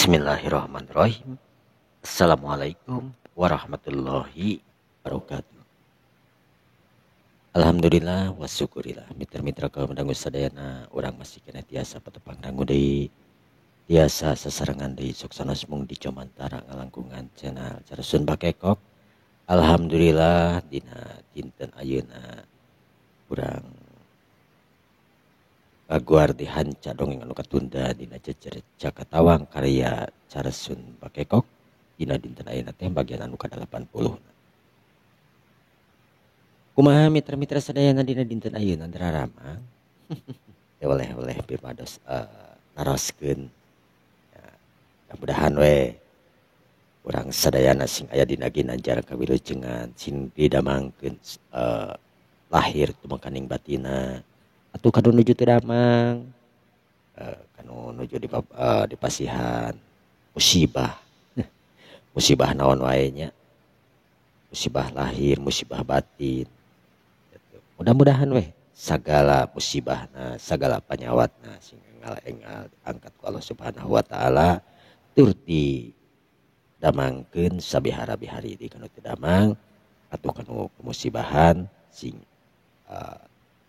Bismillahirrahmanirrahim. Assalamualaikum warahmatullahi wabarakatuh. Alhamdulillah wa syukurillah. Mitra-mitra kaum dangu sadayana urang masih keneh tiasa patepang dangu deui, tiasa sasarengan deui sok sanes mung di Comantara ngalangkungan channel Carusun Bakekok. Alhamdulillah dina dinten ayeuna urang kaguar di hanca dongeng anu katunda dina Jejer Jaka Tawang karya Carusun Bakekok dina dinten ayeuna teh bagian anu ka-80. Kumaha mitra-mitra sadayana dina dinten ayeuna dararamang? Oleh-oleh pipados naroskeun. Ya, mudah-mudahan we urang sadayana sing aya dina ginanjar kawilujengan sing didamangkeun lahir tumekaning batina atuh kanu nuju teu damang, kanu nuju di pasihan musibah. Musibah naon wae nya, musibah lahir, musibah batin. Mudah-mudahan weh sagala musibahna, sagala panyawatna sing engal-engal diangkat ku Allah Subhanahu wa taala tur didamangkeun sabihara-bihari di kanu teu damang atuh kanu kemusibahan sing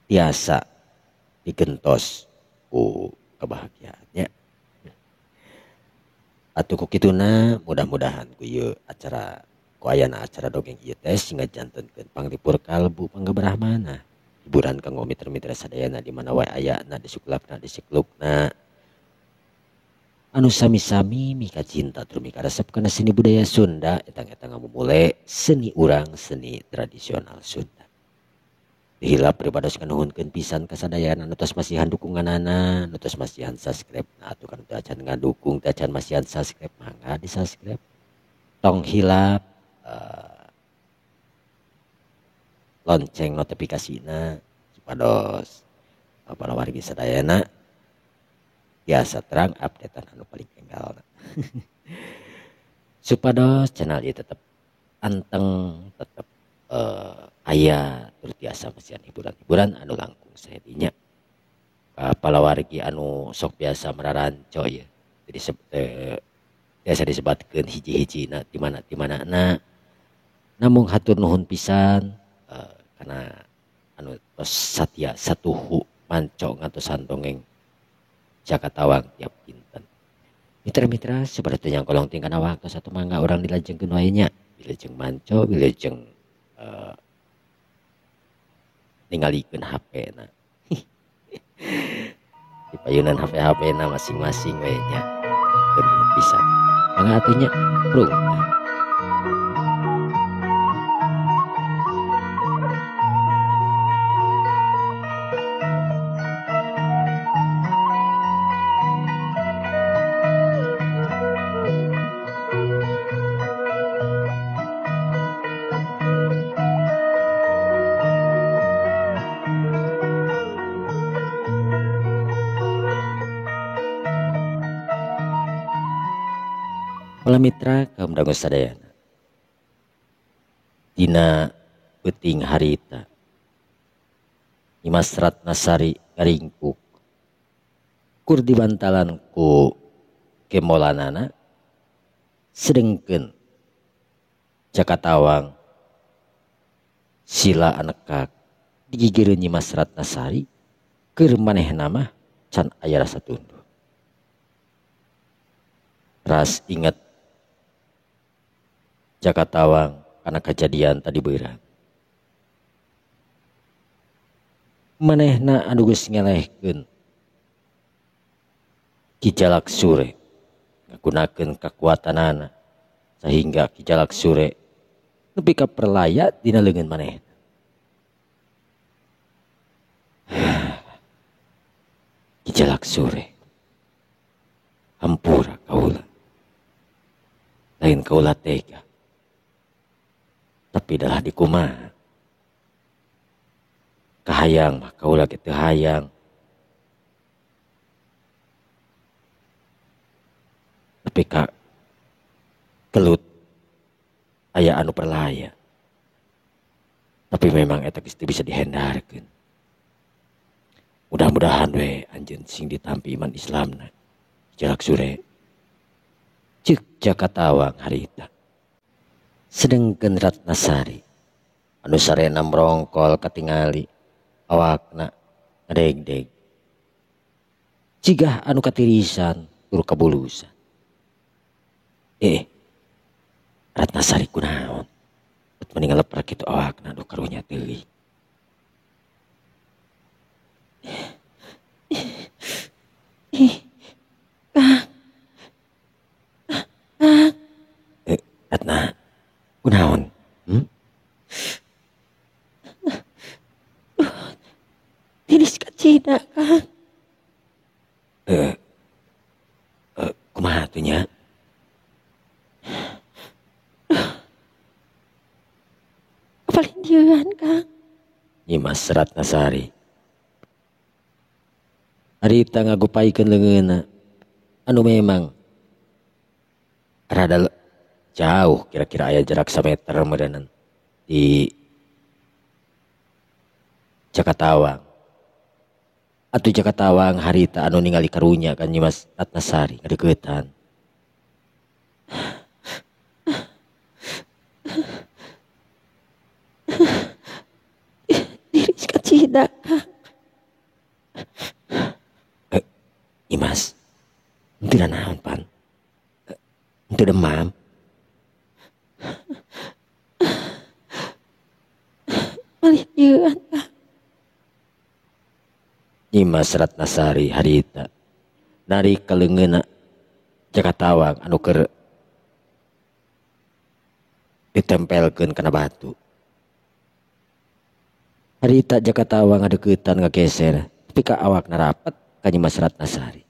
tiasa digentos ku kebahagiaannya. Atuh ku kituna mudah-mudahan ku ieu acara ku ayana acara dongeng ieu teh sing ngajantenkeun panglipur kalbu panggebrahmana, hiburan kanggo mitra-mitra sadayana di mana wae ayana, di suklakna, di siklukna anu sami-sami mika cinta tur mika resep kana seni budaya Sunda etang-etang ngamumule seni urang, seni tradisional Sunda. Hilap pribados nganuhunkeun pisan kasadayana nu tos masihan dukunganana, nu tos masihan subscribe. Nah atuh kan teu acan ngadukung, teu acan masihan subscribe, mangga di subscribe. Tong hilap lonceng notifikasina supados para wargi sadayana tiasa terang updatean anu paling enggalna. Supados channel ieu tetep anteng, tetep aya tur tiasa masihan hiburan-hiburan anu langkung saedinya. Palawargi anu sok biasa mararanco ieu jadi biasa disebatkeun hiji-hijina di mana di manana. Namung hatur nuhun pisan kana anu tos satya satuhu manco ngantosan dongeng Jaka Tawang tiap dinten. Mitra-mitra sabaratu yang kolong tingkana waktu satu mangga urang dilajengkeun wae nya, wilujeng manco, wilujeng ningalikeun HP na. Di payunan HP na masing-masing we nya. Nuhun pisan. Mangga atuh nya, prung. Para mitra kaum dangu sadayana, dina peuting harita Nyimas Ratnasari ngaringkuk kur dibantalan ku kemolanana, sedengkeun Jaka Tawang sila anekak digigireun Nyimas Ratnasari keur manehna mah can aya rasa tunduh. Ras inget Jaka Tawang karena kejadian tadi beurang. Manehna anu geus ngelehkeun Ki Jalak Sure ngagunakeun kakuatanana sehingga Ki Jalak Sure nepi ka perlaya dina leungeun manehna. Ki Jalak Sure, hampura kaula, lain kaula tega, tapi dah dikumaha. Kahayang mah kaula ge teu hayang, tapi ka kelut aya anu perlaya. Tapi memang eta geus teu bisa dihendarkeun. Mudah-mudahan we anjeun sing ditampi iman Islamna. Jalak Sure. Cek Jaka Tawang harita. Sedengkeun Ratnasari anu sarena merongkol katingali awakna ngadegdeg. Cigah anu katirisan tur kabulusan. Ratnasari kunaon? Bet meni ngaleprak kitu awakna duh karunya teuing. Kang. Kang. Ratna, kunaon? Tiris kacida, Kang. Kumaha atuh nya? Kapalindieuan, Kang. Nyimas Ratnasari. Harita ngagupaikeun leungeunna anu memang rada jauh, kira-kira aya jarak sameter meureunnan di Jaka Tawang. Atuh Jaka Tawang harita anu ningali karunya kan Nyimas Ratnasari ngadeuketan. Tiris kacida, Kang. Nyimas, henteu naon pan? Henteu demam. Malih-lieuan, Kang. Nyimas Ratnasari harita narik ka leungeunna Jaka Tawang anu keur ditempelkeun kana batu. Harita Jaka Tawang ngadeuketan ngageser tapi ka awakna rapet ka Nyimas Ratnasari.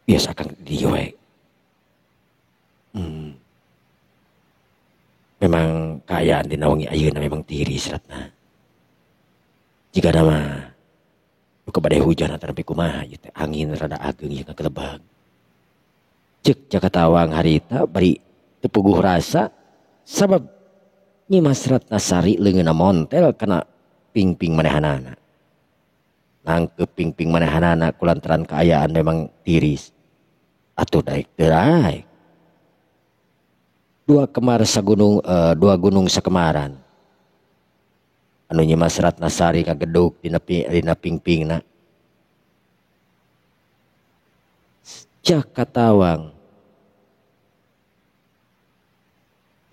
Biasa akang di dieu we. Memang kaayaan dina wengi ayeuna memang tiris Ratna. Jika nama duka badai hujan antara nepi kumaha ieu teh angin rada ageng ieu ngagelebag. Cek Jaka Tawang harita bari teu puguh rasa sabab Nyimas Ratnasari leungeunna montel kana pingping manehanana. Nangkep pingping manehanana kulantaran kaayaan memang tiris. Atuh daek teu daek. Dua kemar sagunung, dua gunung sakemaran. Anu Nyimas Ratnasari kageduk dina pingpingna. Jaka Tawang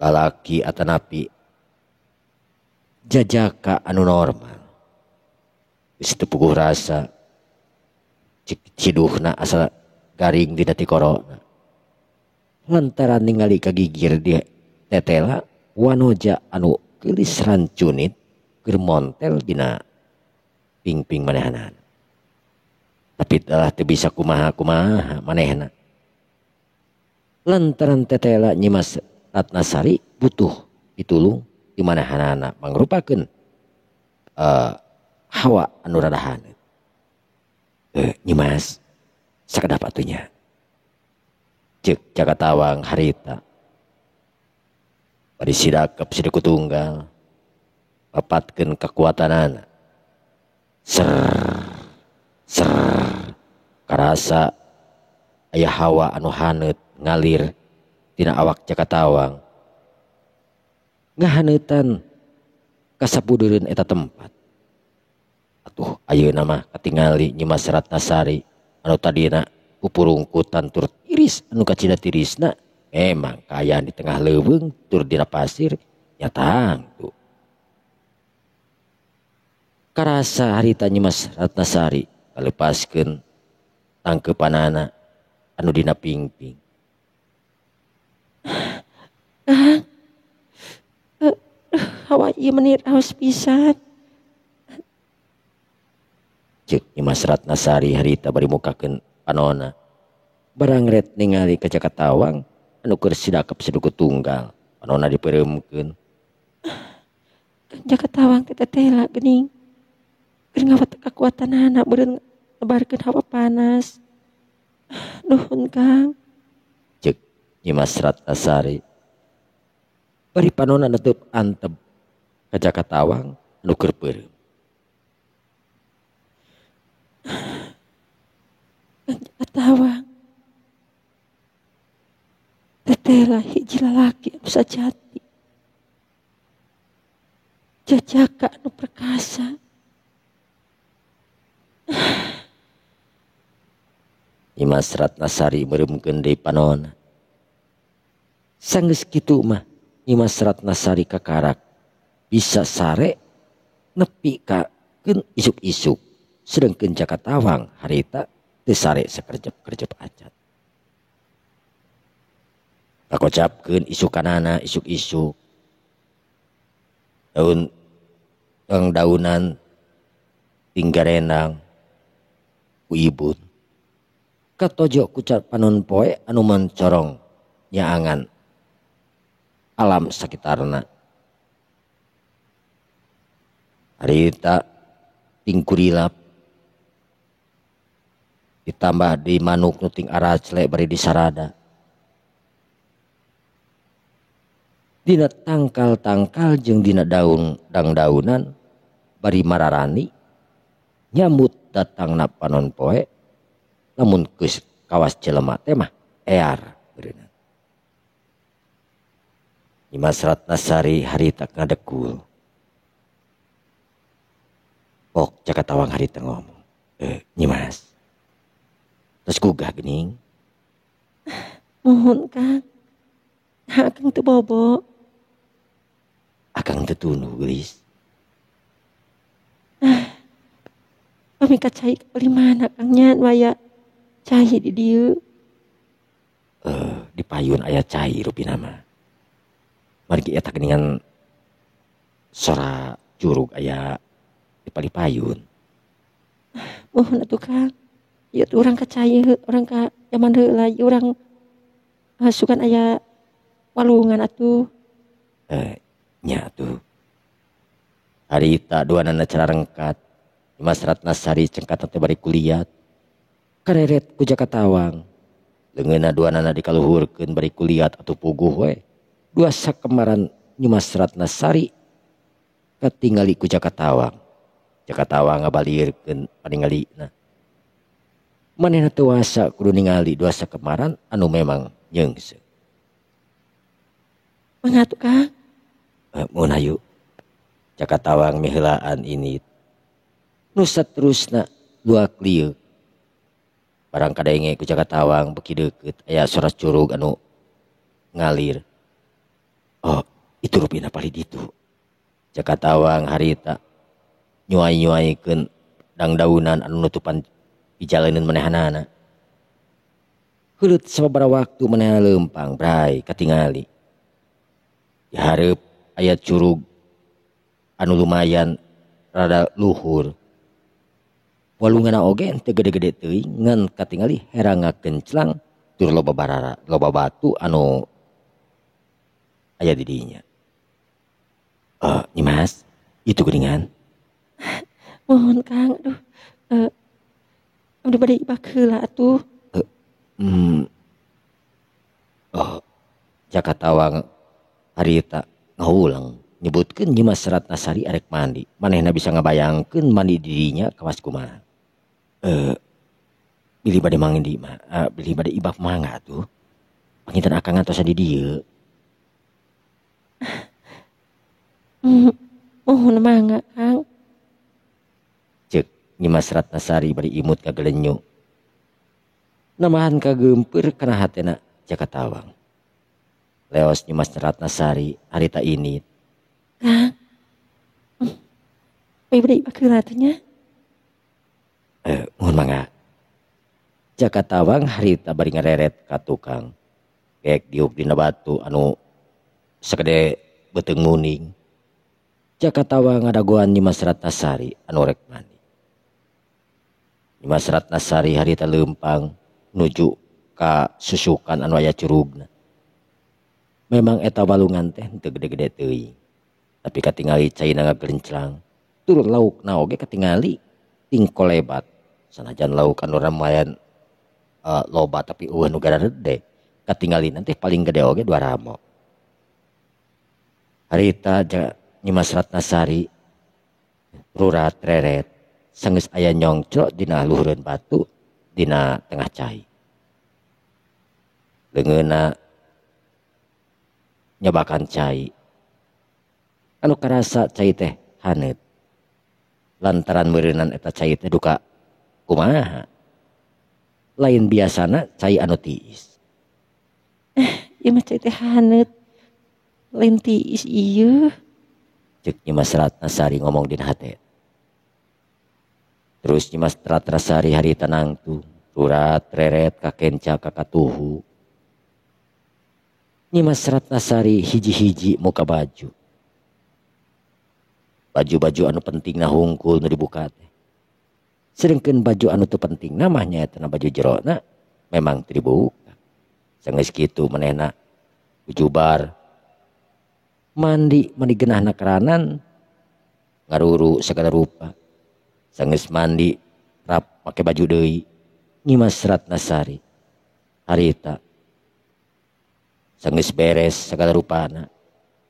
lalaki atanapi jajaka anu normal. Geus teu puguh rasa ciduhna asa garing dina tikorona. Lantaran ningali kagigir di tetela wanoja anu geulis rancunit keur montel dina pingping manehanana. Tapi telah teu bisa kumaha-kumaha manehna. Lantaran tetela Nyimas Ratnasari butuh ditulung di manehanana mangrupakeun hawa anu rada haneut. Nyimas sakedap atuh nya. Cek Jaka Tawang harita. Bari sidakep sideku tunggal. Papatkeun kekuatanana. Ser ser karasa aya hawa anu haneut ngalir tina awak Jaka Tawang. Ngahaneutan kasapudeureun eta tempat. Atuh ayeuna mah katingali Nyimas Ratnasari anu tadina pupurungkutan tur tiris anu kacida tirisna memang kaayaan di tengah leuweung tur dina pasir nya tangtu. Karasa harita Nyimas Ratnasari kalepaskeun tangkeupanana anu dina pingping. Kang, hawa ieu meni raos pisan. Cek Nyimas Ratnasari harita bari mukakeun panona. Barang ret ningali ka Jaka Tawang anu keur sidakep siduku tunggal. Panona dipeureumkeun. Kang Jaka Tawang teh tetela geuning. Keur ngawat kakuatanana beureun nebarkeun hawa panas. Nuhun Kang. Cek Nyimas Ratnasari. Bari panona netep antep ka Jaka Tawang anu keur peureum. Kang Jaka Tawang. Tetela hiji lalaki anu sajati. Jajaka anu perkasa. Nyimas Ratnasari meureumkeun deui panonna. Sanggeus kitu mah Nyimas Ratnasari kakarak bisa sare nepi ka keun isuk-isuk. Sedengkeun Jaka Tawang harita teu sare sakerjep-kerjep acan. Kakocapkeun isukanana isuk-isuk. Daun daunan tinggarenang ku ibun. Katojo ku panon poe anu mencorong nyaangan alam sakitarna. Harita tingkurilap ditambah di manuk nu ting aracle bari disarada. Dina tangkal-tangkal jeung dina daun dangdaunan bari mararani nyambut datangna panon poe lamun geus kawas jelema teh mah ear beureunan. Nyimas Ratnasari harita ngadekul. Pok Jaka Tawang harita ngomong, Nyimas. Terus gugah geuning. Mohon Kang. Nah, akang teu bobo. Akang teu tunduh geulis. Pami ka cai beli mana Kang nya nu aya cai di dieu? Di payun aya cai rupina mah. Margi eta geuningan sora curug aya di palipayun. Mohon atuh Kang. Ieu tuh urang ka cai urang ka jaman heula ieu urang sugan aya walungan atuh. Nya atuh. Harita duanana cararengkat. Nyimas Ratnasari cengkatna teh bari kuliat. Kareret ku Jaka Tawang. Leungeunna duanana dikaluhurkeun bari kuliat atuh puguh we. Dua sakemaran Nyimas Ratnasari katingali ku Jaka Tawang. Jaka Tawang ngabalirkeun paningalina. Manehna teu wasa kudu ningali dua sakemaran anu memang nyeungseung. Mangga atuh Kang. Mun hayu. Jaka Tawang miheulaan ini. Nu saterusna luak lieu. Barang kadenge ku Jaka Tawang beuki deukeut aya sora curug anu ngalir. Oh, itu rupina palih ditu. Jaka Tawang harita nyuai-nyuaikeun dangdaunan anu nutupan dijalaneun manehanana. Heuleut sababaraha waktu manehna leumpang bray katingali. Dihareup aya curug anu lumayan rada luhur. Walunganna oge teu gede-gede teuing ngan katingali herang ngakenclang tur loba barara, loba batu anu aya di dinya. Nyimas, itu geuningan. Mohon Kang, aduh. Abdi bade ibak heula atuh. Jaka Tawang harita ngahulang nyebutkeun Nyimas Ratnasari arek mandi. Manehna bisa ngabayangkeun mandi di dinya kawas kumaha. Bilih bade mandi mah, bilih bade ibak mangga atuh. Panginten akang ngantosan di dieu. Mohon mangga Kang. Ceuk Nyimas Ratnasari bari imut kagelenyu. Namahan kageumpeur kana hatena Jaka Tawang. Leos Nyimas Ratnasari harita ini. Kang. Bae bade ibak heula teh nya. Mohon mangga. Jaka Tawang harita bari ngareret ka tukang. Geek diuk dina batu anu sagede beuteung muning. Jaka Tawang ngadagoan Nyimas Ratnasari anu rek mandi. Nyimas Ratnasari harita leumpang nuju ka susukan anu aya curugna. Memang eta walungan teh teu gede-gede teuing. Tapi katingali caina ngagrenclang. Tur laukna oge katingali ting kolebat. Sanajan lauk anu lumayan loba tapi eueuh nu garede. Katingali nanti paling gede oge dua ramo. Harita Nyimas Ratnasari rurat reret sanggeus aya nyongcro dina luhureun batu dina tengah cai. Leungeunna nyobakan cai. Anu karasa cai teh haneut. Lantaran meureunan eta cai teh duka kumaha. Lain biasana cai anu tiis. Ieu mah cai teh haneut. Lain tiis ieu. Cek Nyimas Ratnasari ngomong dina hate. Terus Nyimas Ratnasari harita nangtung, surat reret ka kenca ka katuhu. Nyimas Ratnasari hiji-hiji muka baju. Baju-baju anu pentingna hungkul nu dibuka teh. Sedengkeun baju anu teu pentingna mah nyaeta baju jerona memang teu dibuka. Sanggeus kitu manehna ujubar mandi mandi genahna keranan ngaruru segala rupa. Sanggeus mandi rap make baju deui. Nyimas Ratnasari harita sanggeus beres segala rupana.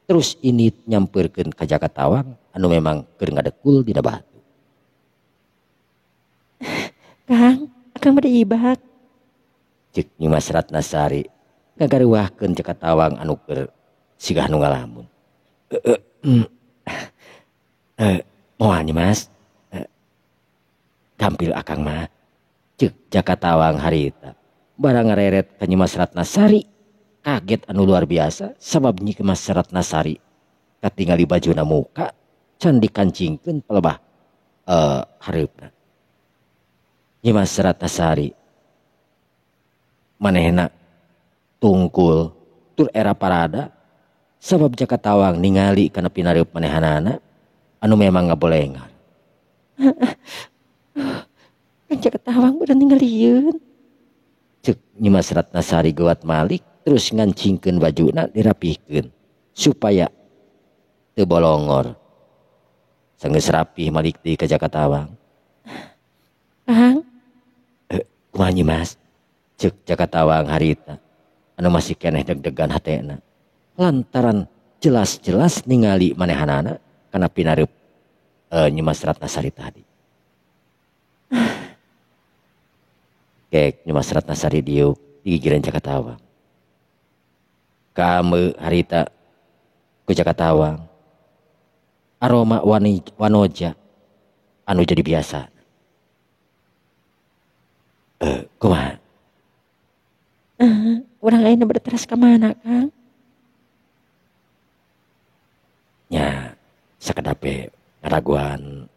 Terus ini nyampeurkeun ka Jaka Tawang anu memang keur ngadekul dina batu. Kang, akang bade ibak. Cek Nyimas Ratnasari ngagaruahkeun Jaka Tawang anu keur sigah nu ngalamun. Moal Nyimas. Gampil akang mah. Cek Jaka Tawang harita barang ngareret ka Nyimas Ratnasari kaget anu luar biasa sabab Nyimas Ratnasari katingali bajuna muka can dikancingkeun pelebah hareupna. Nyimas Ratnasari manehna tungkul tur era parada sabab Jaka Tawang ningali kana pinareup manehanana anu memang ngabolengan. Kan Jaka Tawang udah ningalieun. Cek Nyimas Ratnasari geuwat malik terus ngancingkeun bajuna dirapihkeun supaya teu bolongor. Sanggeus rapih malik deui ka Jaka Tawang. Kang, kumaha Nyimas? Cek Jaka Tawang harita anu masih keneh deg-degan hatena lantaran jelas-jelas ningali manehanana kana pinareup Nyimas Ratnasari tadi. Kek Nyimas Ratnasari diuk digigireun Jaka Tawang. Kaame harita ku Jaka Tawang aroma wanoja anu jadi biasa. Kumaha? Urang ayeuna bade teras ka mana, Kang? Nya sakedap we ngaraguan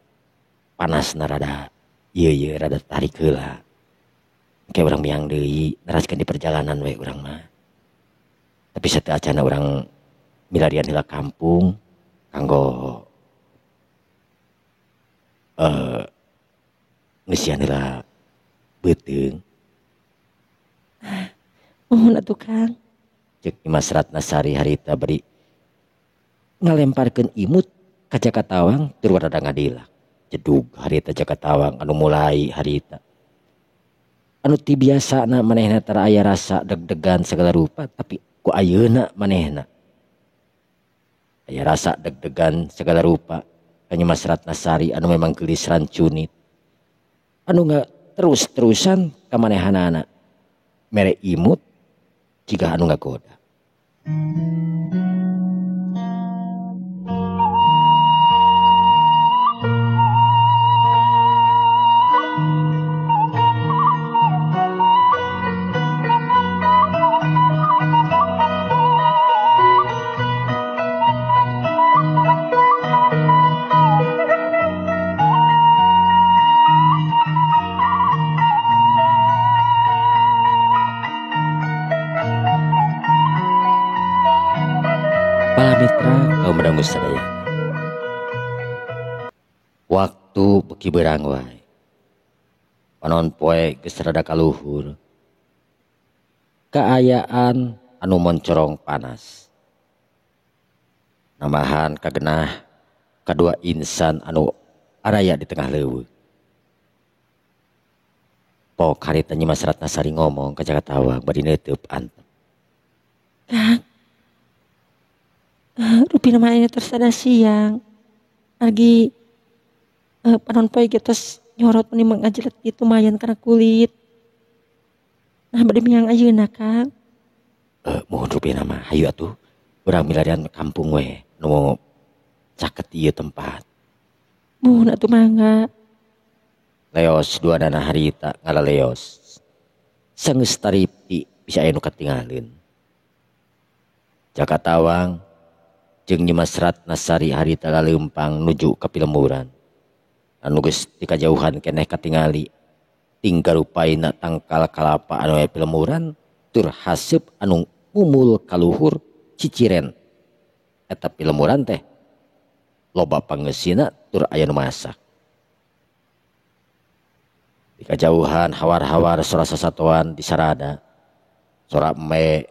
panasna rada ieu ieu rada tarik heula. Engke urang miang deui neraskeun di perjalanan we urang mah. Tapi sateuacana urang milarian heula kampung kanggo ngeusian heula beuteung. Muhun atuh Kang. Cek Nyimas Ratnasari harita bari ngalemparkeun imut ka Jaka Tawang tur rada ngadilak. Jedug harita Jaka Tawang anu mulai harita. Anu ti biasana manehna tara aya rasa deg-degan segala rupa tapi ku ayeuna manehna aya rasa deg-degan segala rupa ka Nyimas Ratnasari anu memang geulis rancunit. Anu terus-terusan ka manehanana mere imut jiga anu ngagoda. Para mitra kaum dangu sadaya. Waktu beuki beurang wae. Panon poe geus rada kaluhur. Kaayaan anu moncorong panas. Nambahan kagenah kadua insan anu araya di tengah leuweung. Pok harita Nyimas Ratnasari ngomong ka Jaka Tawang bari neuteub antep. Kang, rupina mah ayeuna tos rada siang. Lagi panon poe ge tos nyorot meni ngajelet kitu lumayan kana kulit. Nah bade miang ayeuna Kang. Muhun rupina mah hayu atuh. Urang milarian kampung we nu caket ieu tempat. Muhun atuh mangga. Leos dua dana harita ngalaleos. Sangeus taripti bisa aya nu katinggalin. Jaka Tawang jeung Nyimas Ratnasari harita laleumpang nuju ka pilemburan. Anu geus di kajauhan keneh katingali tinggal rupaina tangkal kalapa anu aya pilemburan tur haseup anu ngumul kaluhur ciciren. Eta pilemburan teh loba pangeusina tur aya nu masak. Di kajauhan hawar-hawar sora sasatoan di sarada, sora me,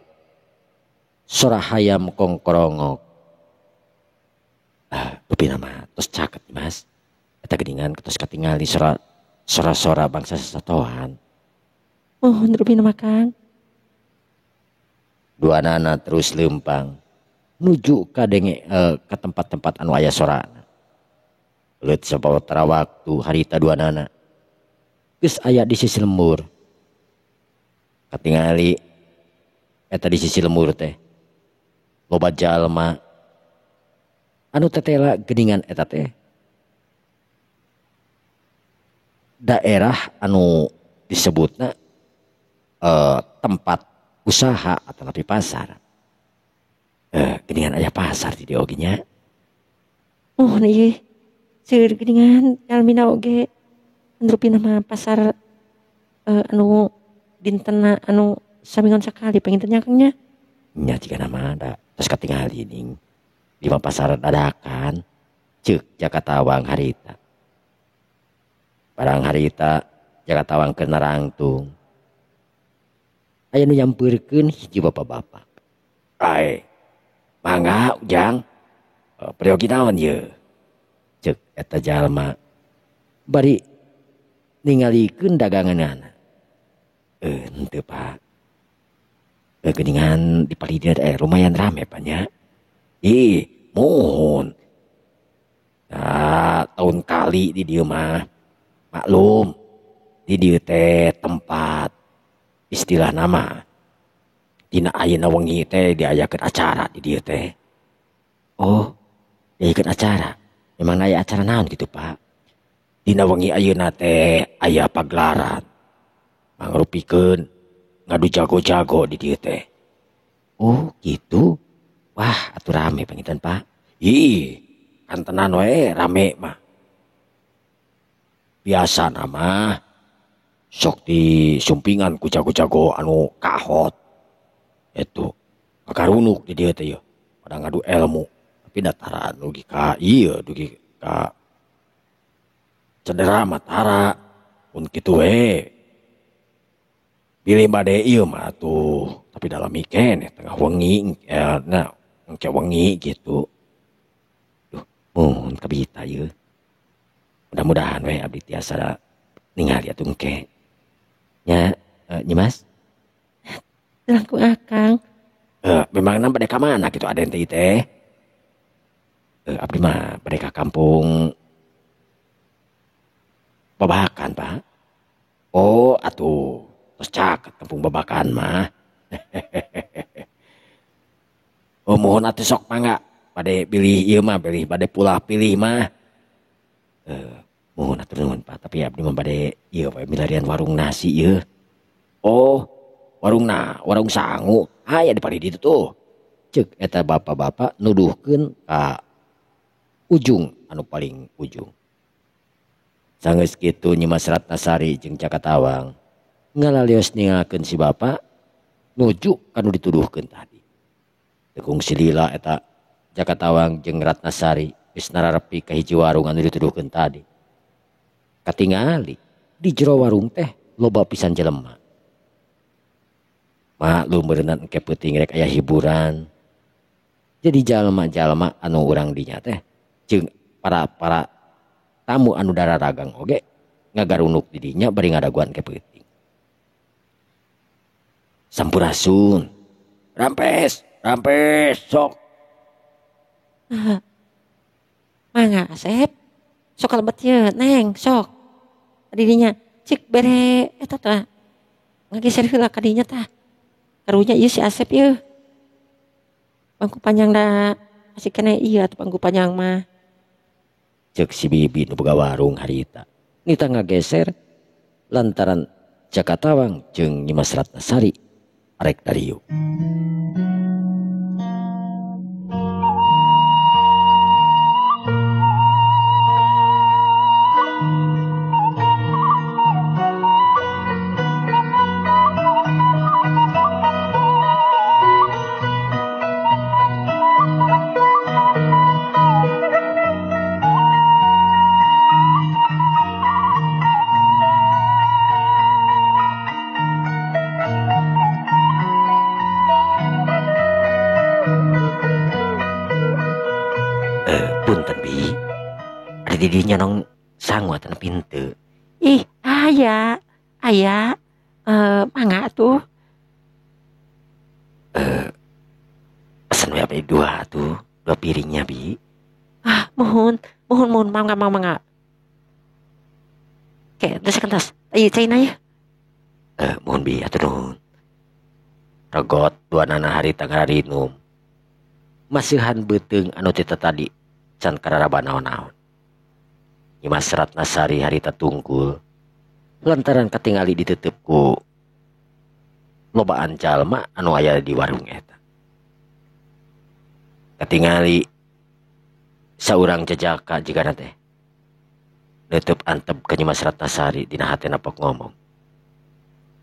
sora hayam kongkorongok. Ah, rupina mah tos caket Mas. Eta geuningan tos katingali sora-sora bangsa sasatoan. Mohon rupina mah Kang. Dua nana terus leumpang nuju ka denge ka tempat-tempat anu aya sorana. Leut sababaraha waktu harita dua nana geus aya di sisi lembur. Katingali eta di sisi lembur teh loba jalma anu tetela geuningan eta teh daerah anu disebutna tempat usaha atau tapi pasar. Geuningan aya pasar di dieu oge nya. Oh ieu seueur geuningan jalmina oge. Rupina mah pasar anu dintena anu saminggon sakali panginten nya Kang nya. Nya jigana mah da tos katingali ning di mah pasar dadakan ceuk Jaka Tawang harita. Barang harita Jaka Tawang keur narangtung. Aya nu nyampeurkeun hiji bapak-bapak. Ae, mangga Ujang, peryogi naon ieu? Ceuk eta jalma bari ningalikeun daganganana. Henteu Pak. Geuningan di palih dieu lumayan rame Pak nya. Ih, muhun. Nah, tahun kali di dieu mah. Maklum, di dieu teh tempat istilah nama. Dina ayeuna wengi teh diayakeun acara di dieu teh. Oh, diayakeun acara. Memang aya acara naon kitu Pak? Dina wengi ayeuna teh aya pagelaran. Mangrupikeun ngadu jago-jago di dieu teh. Oh, gitu. Wah, atuh rame panginten Pak. Ih, kantenan we rame mah. Biasa nama sok disumpingan ku jago-jago anu kahot. Itu kakarunuk di dieu teh yeuh. Pada ngadu ilmu, tapi datara dugi ka ieu dugi ka cedera matara pun kitu we. Bilih bade ieu mah atuh, tapi dalam keneh tengah wengi nah engke wengi gitu. Duh, mun kabita ieu. Mudah-mudahan we abdi tiasa ningali atuh engke. Nya, Nyimas? Langkung akang. Memangna bade ka mana kitu aden teh teh? Abdi mah bade ka kampung Babakan, Pak. Oh, atuh tos caket kampung Babakan mah. Oh, mohon atuh sok mangga bade pilih ieu mah, pilih bade pulah pilih mah. Mohon atuh nuhun Pak, tapi abdi mah bade ieu we milarian warung nasi ieu. Oh, warungna, warung sangu. Aya di palih ditu tuh. Ceuk eta bapak-bapak nuduhkeun ka ujung anu paling ujung. Sanggeus kitu Nyimas Ratnasari jeung Jaka Tawang ngalalios ningalkeun si bapak nuju ka nu dituduhkeun tadi. Teu kungsi lila eta Jaka Tawang jeung Ratnasari geus nararepi ka hiji warung anu dituduhkeun tadi. Katingali di jero warung teh loba pisan jelema. Maklum beureunan engke peuting rek aya hiburan. Jadi jalma-jalma anu urang dinya teh jeung para tamu anu dararagang oge ngagarunuk di dinya bari ngadaguan ke peuting. Sampurasun. Rampes, rampes sok. Mangga Asep. Sok kalebet ye, Neng, sok. Didinya cik bere eta tah. Ngageser heula ka dinya tah. Karunya ieu si Asep ieu. Bangku panjang da masih kena iya atuh bangku panjang mah. Cek si bibi nu boga warung harita. Nita ngageser lantaran Jaka Tawang jeung Nyimas Ratnasari arek dariuk. Punten bi, ada di dinya nong sangu atan pintu. Ih, aya, aya, mangga tuh. Pesen we abdi dua tuh, dua piringnya bi. Ah, mohon, mohon, mohon, mangga, mangga, mangga. Oke, terus kentas, ayo cain aja. Mohon bi, atuh nuhun. Regot dua nana hari tanggarinum. Masihan beuteung anu tita tadi can kararaba naon-naon. Nyimas Ratnasari harita tungkul lantaran katingali ditutup ku lobaan jalma anu aya di warung eta. Katingali saurang jajaka jigana teh neuteub antep ka Nyimas Ratnasari dina hatena pok ngomong.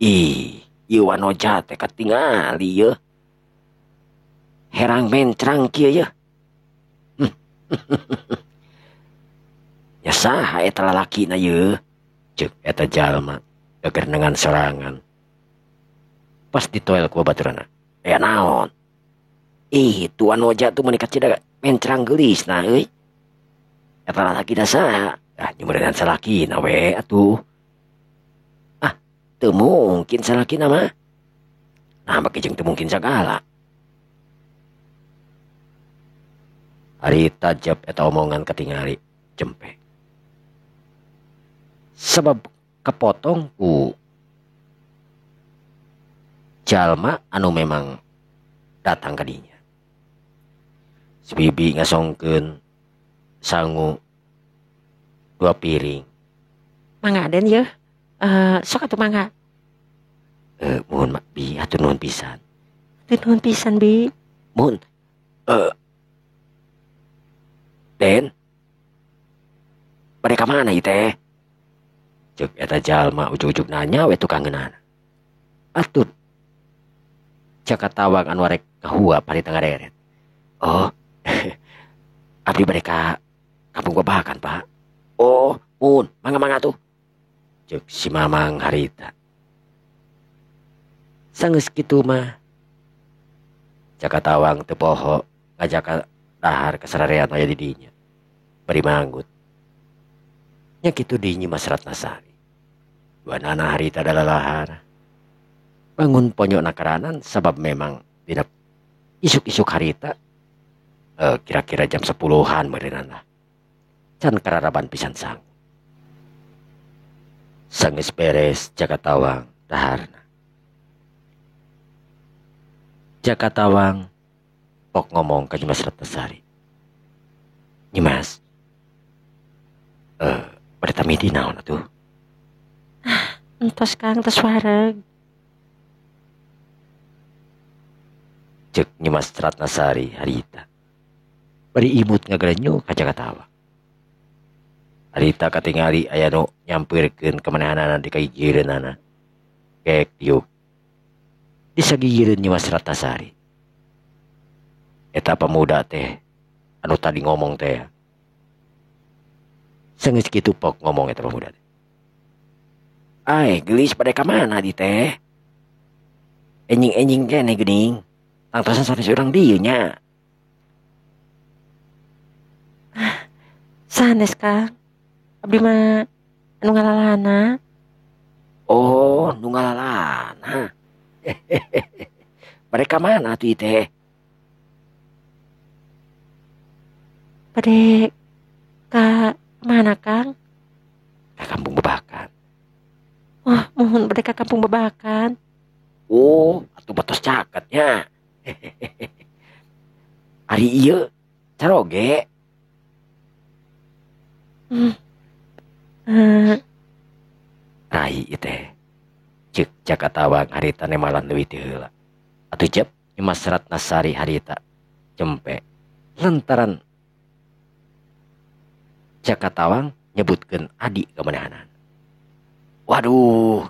Ih, ieu wanoja teh katingali yeuh. Herang mencrang kieu yeuh. Ya saha eta lalakina yeuh? Ceuk eta jalma gagerenengan sorangan. Pas ditoel ku baturana. Aya naon? Ih, tuan wajah tuh meuni kacida mencrang geulisna euy. Eta lalakina saha? Ah, nyeumeureunan salakina we atuh. Ah, teu mungkin salakina mah. Nah, make jeung teu mungkin sagala. Harita jeb eta omongan katingali jempe. Sebab kepotong ku jalma anu memang datang ka dinya. Si bibi ngasongkeun sangu dua piring. Mangga den yeuh. Sok atuh mangga. Mohon mak bi atuh nuhun pisan. Atuh nuhun pisan bi. Mohon. Den, bade ka mana ieu teh? Ceuk eta jalma ujug-ujug nanya we tukangeunana. Atuh Jaka Tawang anu arek kahuap harita ngareret. Oh, abdi bade ka kampung Babakan, Pak. Oh, mun, mangga-mangga tuh. Ceuk si Mamang harita. Sanggeus kitu mah Jaka Tawang teu poho ngajak dahar kasararean aya di dinya. Bari manggut. Nya kitu di Nyimas Ratnasari. Dua nana harita dalalahar. Bangun ponyok nakaranan sabab memang dina isuk-isuk harita kira-kira jam 10-an meureunana lah. Can kararaban pisan sang. Sanggeus beres Jaka Tawang daharna. Jaka Tawang pok ngomong ka Nyimas Ratnasari. Nyimas, bade tamidi naon atuh? Ah, entos Kang, tos wareg. Ceuk Nyimas Ratnasari harita. Bari imut ngagarenyo ka Jaka Tawang. Harita katingali aya nu nyampeurkeun kamanehanana di kagigireunana. Kek diuk. Disagigireun Nyimas Ratnasari. Eta pemuda teh anu tadi ngomong teh. Sanggeus kitu pok ngomong eta pemuda teh. Ai, geulis bade ka mana di teh? Enjing-enjing keneh geuning. Tangtosan sanes urang dieu nya. Ah, sanes Kang. Abdi mah anu ngalalana. Oh, nu ngalalana. Bade ka mana atuh teh? Bade ka mana Kang? Ka kampung Babakan. Wah, mohon bade ka kampung Babakan. Oh, atuh batos caketnya. Ari ieu caroge. Rai ieu teh. Ceuk Jaka Tawang harita nemalan leuwih ti heula. Atuh jep Nyimas Ratnasari harita cempe lantaran Jaka Tawang nyebutkeun adi ka manehanana. Waduh.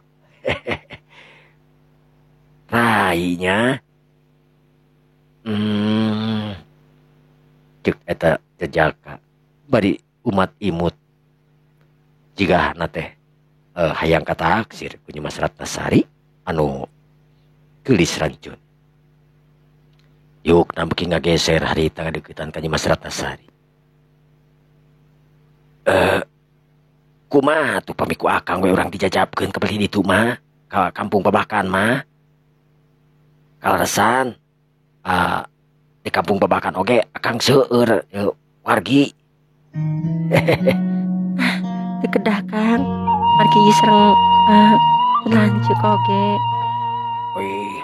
Rai nya. Ceuk eta jejaka bari umat imut jigana teh hayang kataksir ku Nyimas Ratnasari anu geulis rancun. Yuk beuki ngageser harita ngadeuketan ka Nyimas Ratnasari. Kumaha tuh pami ku akang we urang dijajabkeun ka beli ditu mah ka kampung Babakan mah. Kaleresan di kampung Babakan oge akang seueur wargi. Teu kedah Kang, margi ieu sareng lanceuk oge. Wih,